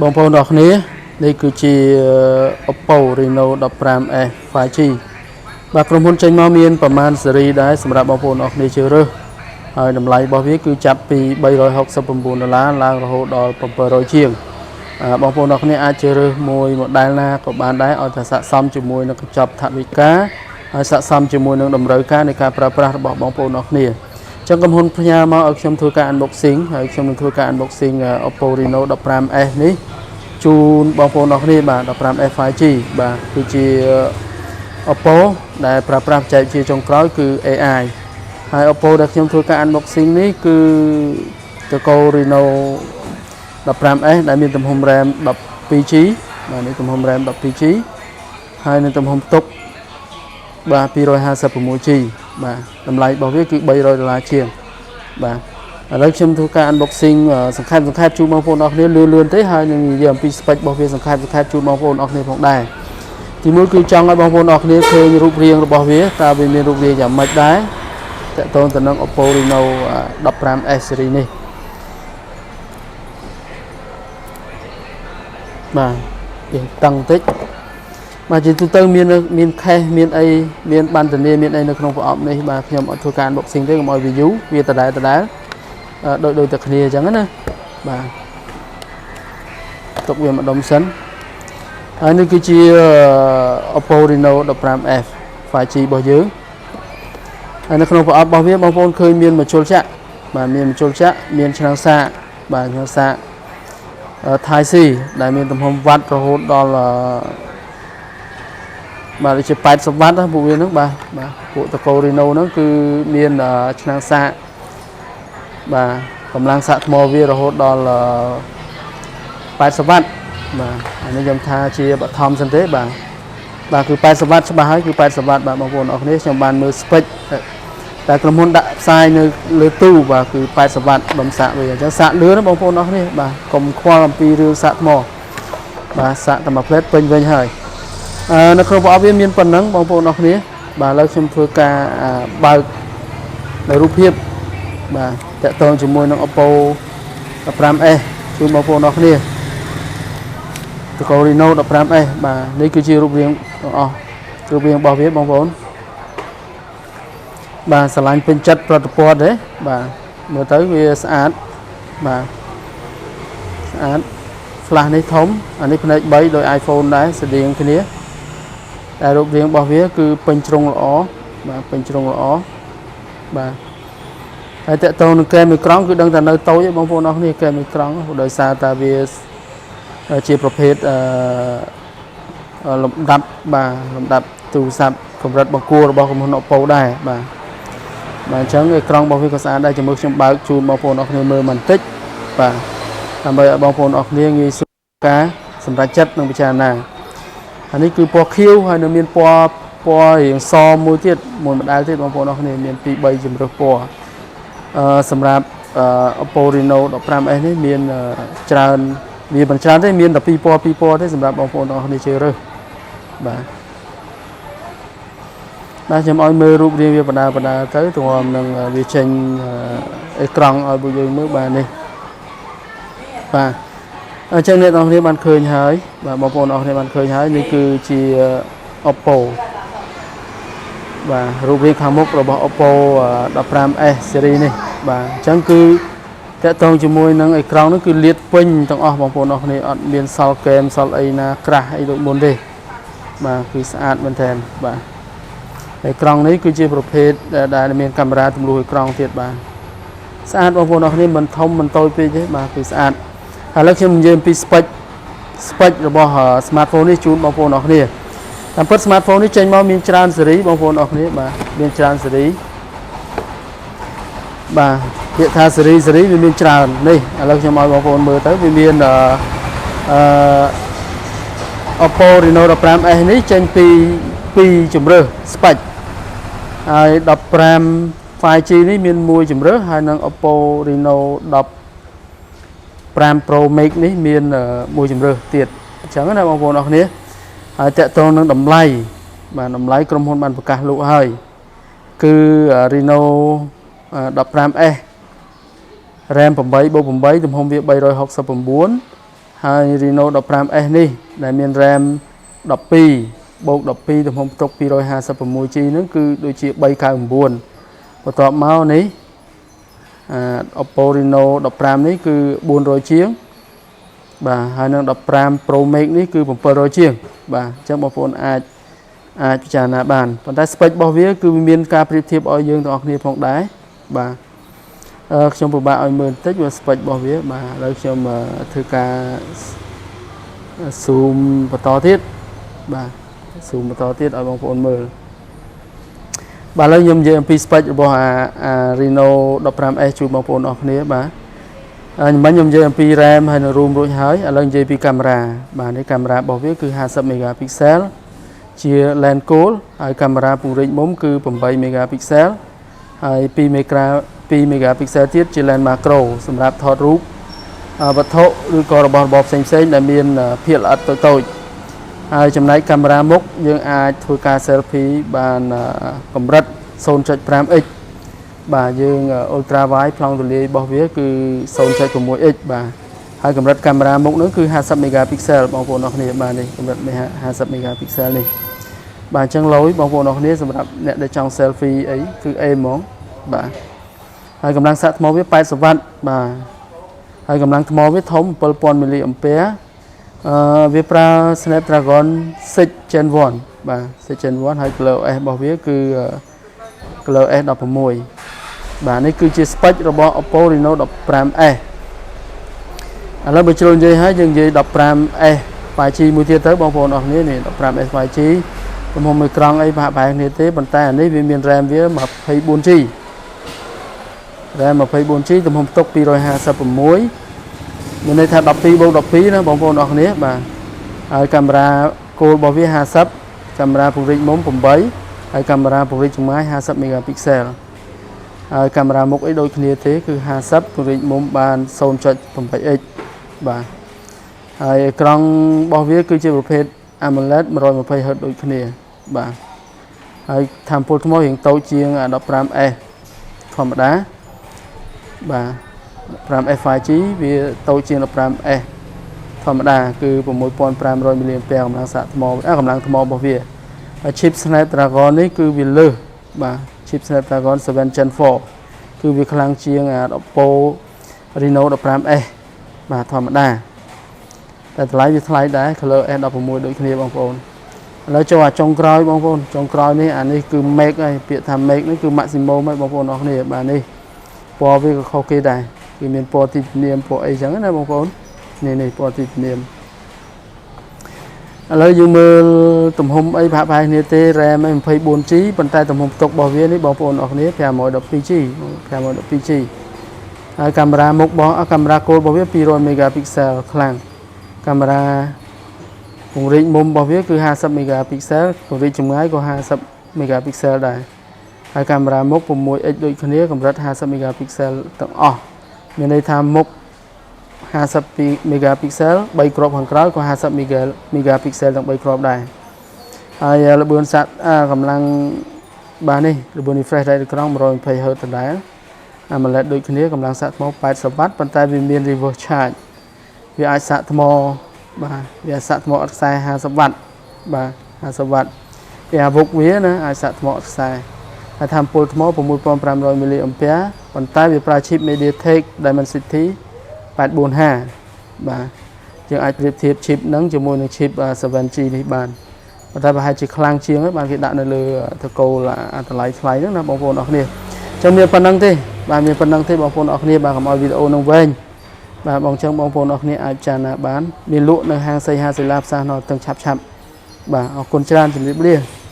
បងប្អូនទាំងអស់គ្នានេះគឺជា Oppo Reno 15S 5G បាទក្រុមហ៊ុនចេញមកមានប្រមាណស៊េរីដែរសម្រាប់បងប្អូនអរគ្នាជ្រើសរើសហើយតម្លៃរបស់វាគឺចាប់ពី369ដុល្លារឡើងរហូតដល់700ជាងបងប្អូនអរគ្នាអាចជ្រើសរើសមួយ model ណាក៏បានដែរឲ្យតែស័ក្តិសមជាមួយនឹងកញ្ចប់ថវិកាហើយស័ក្តិសមជាមួយនឹងតម្រូវការនៃការប្រើប្រាស់របស់បងប្អូនអរគ្នាចឹងក្រុមហ៊ុនផ្ញើមកឲ្យខ្ញុំធ្វើការ unboxing ហើយខ្ញុំនឹងធ្វើការ unboxing Oppo Reno 15S នេះជូនបងប្អូនអរគ្នាបាទ 15S 5G បាទគឺជា Oppo ដែលប្រើប្រាស់បច្ចេកវិទ្យាចុងក្រោយគឺ AI ហើយ Oppo ដែលខ្ញុំធ្វើការ unboxing នេះគឺត្រកូល Reno 15S ដែលមានទំហំ RAM 12G បាទនេះទំហំ RAM 12G ហើយនឹងទំហំផ្ទុកបាទ 256G បាទតម្លៃរបស់វាគឺ300ដុល្លារជាងបាទឥឡូវខ្ញុំធ្វើការ unboxing សង្ខេបសង្ខេបជូនបងប្អូនអរគ្នាលឿនលឿនទេហើយនឹងនិយាយអំពី spec របស់វាសង្ខេបសង្ខេបជូនបងប្អូនអរគ្នាផងដែរទីមួយគឺចង់ឲ្យបងប្អូនអរគ្នាឃើញរូបរាងរបស់វាតើវាមានរូបរាងយ៉ាងម៉េចដែរតកតងទៅនឹង Oppo Reno 15S series នេះបាទយើងតឹងតិចបាទជាទូទៅមានមាន case មានអីមានបានធានាមានអីនៅក្នុងប្រអប់នេះបាទខ្ញុំអត់ធ្វើការ unboxing ទេកុំឲ្យវាយូរវាដដែលដដែលដូចដូចតែគ្នាអញ្ចឹងណាបាទទុកវាម្ដុំសិនហើយនេះគឺជា Oppo Reno 15F 5G របស់យើងហើយនៅក្នុងប្រអប់របស់វាបងប្អូនឃើញមានម្ជុលចាក់បាទមានម្ជុលចាក់មានឆ្នាំងសាកបាទឆ្នាំងសាក Type C ដែលមានទំហំវ៉ាត់រហូតដល់បាទដូចជា80វ៉ាត់ណាពួកវាហ្នឹងបាទបាទពួកត្រកូល Reno ហ្នឹងគឺមានឆ្នាំងសាកបាទកម្លាំងសាកថ្មវារហូតដល់80វ៉ាត់បាទអានេះខ្ញុំថាជាបឋមសិនទេបាទបាទគឺ80វ៉ាត់ច្បាស់ហើយគឺ80វ៉ាត់បាទបងប្អូនអរគ្នាខ្ញុំបានមើល spec តែក្រុមហ៊ុនដាក់ផ្សាយនៅលើទូបាទគឺ80វ៉ាត់ដុំសាកវាអញ្ចឹងសាកលឿនណាបងប្អូនអរគ្នាបាទកុំខ្វល់អំពីរឿងសាកថ្មបាទសាកតែមួយផ្លេតពេញវិញហើយអឺនៅក្នុងប្រអប់វាមានប៉ុណ្ណឹងបងប្អូនអរគ្នាបាទឥឡូវខ្ញុំធ្វើការបើកនៅរូបភាពបាទតាក់ទងជាមួយនឹង Oppo 15S ជូនបងប្អូនអរគ្នាត្រកូល Reno 15S បាទនេះគឺជារូបរាងទាំងអស់រូបរាងរបស់វាបងប្អូនបាទស្រឡាញ់ពេញចិត្តប្រតិព័ទ្ធទេបាទមើលទៅវាស្អាតបាទស្អាត flash នេះធំអានេះផ្នែក3ដោយ iPhone ដែរស្តៀងគ្នាតែរូបរាងរបស់វាគឺពេញជ្រុងល្អបាទពេញជ្រុងល្អបាទហើយតកតងនឹងកែមអេក្រង់គឺដឹងតែនៅតូចឯងបងប្អូនអរគ្នាកែមអេក្រង់ដោយសារតែវាជាប្រភេទអឺលំដាប់បាទលំដាប់ទូរស័ព្ទកម្រិតបង្គួររបស់ក្រុមហ៊ុន Oppo ដែរបាទបាទអញ្ចឹងអេក្រង់របស់វាក៏ស្អាតដែរជាមួយខ្ញុំបើកជូនបងប្អូនអរគ្នាមើលបន្តិចបាទដើម្បីឲ្យបងប្អូនអរគ្នាងាយស្រួលការសម្រេចចិត្តនិងពិចារណាអានេះគឺពណ៌ខៀវហើយនៅមានពណ៌ពណ៌រៀងសមួយទៀតមួយម្ដងទៀតបងប្អូនអរគ្នាមាន2 3ជម្រើសពណ៌អឺសម្រាប់ Oppo Reno 15S នេះមានច្រើនវាមិនច្រើនទេមានតែ2ពណ៌2ពណ៌ទេសម្រាប់បងប្អូនអរគ្នាជ្រើសរើសបាទបាទខ្ញុំឲ្យមើលរូបរាងវាបដាបដាទៅទម្រាំនឹងវាចេញអេក្រង់ឲ្យពួកយើងមើលបាទនេះបាទអញ្ចឹងអ្នកទាំងគ្នាបានឃើញហើយបាទបងប្អូនអរគ្នាបានឃើញហើយនេះគឺជា Oppo បាទរូបរាងខាងមុខរបស់ Oppo 15S series នេះបាទអញ្ចឹងគឺតកតងជាមួយនឹងអេក្រង់នោះគឺលាតពេញទាំងអស់បងប្អូនអរគ្នាអត់មានសល់គែមសល់អីណាក្រាស់អីដូចមុនទេបាទគឺស្អាតមែនទែនបាទអេក្រង់នេះគឺជាប្រភេទដែលមានកាមេរ៉ាទម្លុះអេក្រង់ទៀតបាទស្អាតបងប្អូនអរគ្នាមិនធំមិនតូចពេកទេបាទគឺស្អាតឥឡូវខ្ញុំនិយាយអំពី spec របស់ smartphone នេះជូនបងប្អូនអរគ្នាតាមពិត smartphone នេះចេញមកមានច្រើនស៊េរីបងប្អូនអរគ្នាបាទមានច្រើនស៊េរីបាទពាក្យថាស៊េរីស៊េរីវាមានច្រើននេះឥឡូវខ្ញុំឲ្យបងប្អូនមើលទៅវាមានអឺអឺ Oppo Reno 15S នេះចេញពីពីរជម្រើស spec ហើយ15 5G នេះមានមួយជម្រើសហើយនិង Oppo Reno 15 Pro Max នេះមានមួយជម្រើសទៀតអញ្ចឹងណាបងប្អូនអរគ្នាហើយតកតងនឹងតម្លៃបាទតម្លៃក្រុមហ៊ុនបានប្រកាសលក់ហើយគឺ Reno 15S RAM 8បូក8ទំហំវា369 ហើយ Reno 15S នេះដែលមាន RAM 12បូក12ទំហំផ្ទុក 256G ហ្នឹងគឺដូចជា399បន្ទាប់មកនេះអា Oppo Reno 15នេះគឺ400ជាងបាទហើយនឹង15 Pro Max នេះគឺ700ជាងបាទអញ្ចឹងបងប្អូនអាចអាចពិចារណាបានប៉ុន្តែ spec របស់វាគឺវាមានការប្រៀបធៀបឲ្យយើងទាំងអស់គ្នាផងដែរបាទអឺខ្ញុំពិបាកឲ្យមើលបន្តិចវា spec របស់វាបាទឥឡូវខ្ញុំធ្វើការ zoom បន្តទៀតបាទ zoom បន្តទៀតឲ្យបងប្អូនមើលបាទឥឡូវខ្ញុំនិយាយអំពី spec របស់អាអា Reno 15S ជូនបងប្អូនអរគ្នាបាទហើយមិញខ្ញុំនិយាយអំពី RAM ហើយនៅ ROM រួចហើយឥឡូវនិយាយពីកាមេរ៉ាបាទនេះកាមេរ៉ារបស់វាគឺ50 megapixel ជា lens គោលហើយកាមេរ៉ាពង្រីកមុំគឺ8 megapixel ហើយ2 mega 2 megapixel ទៀតជា lens macro សម្រាប់ថតរូបវត្ថុឬក៏របស់របរផ្សេងៗដែលមានភាពល្អិតតូចៗហើយចំណែកកាមេរ៉ាមុខយើងអាចធ្វើការ selfie បានកម្រិត 0.5x បាទយើង ultra wide ប្លង់ទូលាយរបស់វាគឺ 0.6x បាទហើយកម្រិតកាមេរ៉ាមុខនោះគឺ50 megapixel បងប្អូនអរគ្នាបាទនេះកម្រិត50 megapixel នេះបាទអញ្ចឹងលយបងប្អូនអរគ្នាសម្រាប់អ្នកដែលចង់ selfie អីគឺអេហ្មងបាទហើយកម្លាំងសាកថ្មវា80វ៉ាត់បាទហើយកម្លាំងថ្មវាធំ7000មីលីអាំពែអឺវាប្រើ Snapdragon 6 Gen 1បាទ6 Gen 1ហើយ Color OS របស់វាគឺ Color OS 16បាទនេះគឺជា spec របស់ Oppo Reno 15S ឥឡូវបើជ្រុលនិយាយហើយយើងនិយាយ 15S 5G មួយទៀតទៅបងប្អូនអរគ្នានេះ 15S 5G ទំហំអេក្រង់អីប្រហាក់ប្រហែលគ្នាទេប៉ុន្តែអានេះវាមាន RAM វា 24G RAM 24G ទំហំផ្ទុក256មានន័យថា12បូក12ណាបងប្អូនអរគ្នាបាទហើយកាមេរ៉ាគោលរបស់វា50កាមេរ៉ាពង្រីកមុំ8ហើយកាមេរ៉ាពង្រីកចម្ងាយ50 megapixel ហើយកាមេរ៉ាមុខអីដូចគ្នាទេគឺ50ពង្រីកមុំបាន 0.8x បាទហើយអេក្រង់របស់វាគឺជាប្រភេទ AMOLED 120 Hz ដូចគ្នាបាទហើយថាមពលថ្មរៀងតូចជាង 15S ធម្មតាបាទ 15S 5G វាតូចជាង 15S ធម្មតាគឺ6500មីលីអាំពែកម្លាំងសាកថ្មកម្លាំងថ្មរបស់វាហើយ chip Snapdragon នេះគឺវាលើសបាទ chip Snapdragon 7 Gen 4គឺវាខ្លាំងជាងអា Oppo Reno 15S បាទធម្មតាតែតម្លៃវាថ្លៃដែរ Color S16 ដូចគ្នាបងប្អូនឥឡូវចូលអាចុងក្រោយបងប្អូនចុងក្រោយនេះអានេះគឺ Max ហើយពាក្យថា Max នេះគឺ maximum ហើយបងប្អូនអរគ្នាបាទនេះពណ៌វាក៏ខុសគេដែរគឺមានពណ៌ទីនាមពណ៌អីចឹងណាបងប្អូននេះនេះពណ៌ទីនាមឥឡូវយើងមើលទំហំអីប្រហាក់ប្រហែលគ្នាទេ RAM ឯ 24G ប៉ុន្តែទំហំផ្ទុករបស់វានេះបងប្អូនអរគ្នា 512G 512G ហើយកាមេរ៉ាមុខរបស់កាមេរ៉ាគោលរបស់វា200 megapixel ខ្លាំងកាមេរ៉ាពង្រីកមុំរបស់វាគឺ50 megapixel ពង្រីកចម្ងាយក៏50 megapixel ដែរហើយកាមេរ៉ាមុខ 6x ដូចគ្នាកម្រិត50 megapixel ទាំងអស់មានន័យថាមុខ52 megapixel 3គ្រាប់ខាងក្រោយក៏50 megapixel ទាំង3គ្រាប់ដែរហើយល្បឿនសាកកម្លាំងបាទនេះល្បឿន refresh rate អេក្រង់ 120 Hz ដដែល AMOLED ដូចគ្នាកម្លាំងសាកថ្ម80 W ប៉ុន្តែវាមាន reverse charge វាអាចសាកថ្មបាទវាអាចសាកថ្មអត់ខ្សែ50 W បាទ50 W វាអាវុកវាណាអាចសាកថ្មអត់ខ្សែហើយថាមពលថ្ម6500 mAh ប៉ុន្តែវាប្រើ chip MediaTek Dimensity 845បាទយើងអាចប្រៀបធៀប chip ហ្នឹងជាមួយនឹង chip 7G នេះបានប៉ុន្តែប្រហែលជាខ្លាំងជាងហើយបានគេដាក់នៅលើតកូលអាតម្លៃថ្លៃហ្នឹងណាបងប្អូនអរគ្នាអញ្ចឹងមានប៉ុណ្្នឹងទេបាទមានប៉ុណ្្នឹងទេបងប្អូនអរគ្នាបាទកុំឲ្យវីដេអូនឹងវែងបាទបងចឹងបងប្អូនអរគ្នាអាចចារណាបានមានលក់នៅហាងសីហាសិលាផ្សារនៅទាំងឆាប់ឆាប់បាទអរគុណច្រើនជម្រាបលា។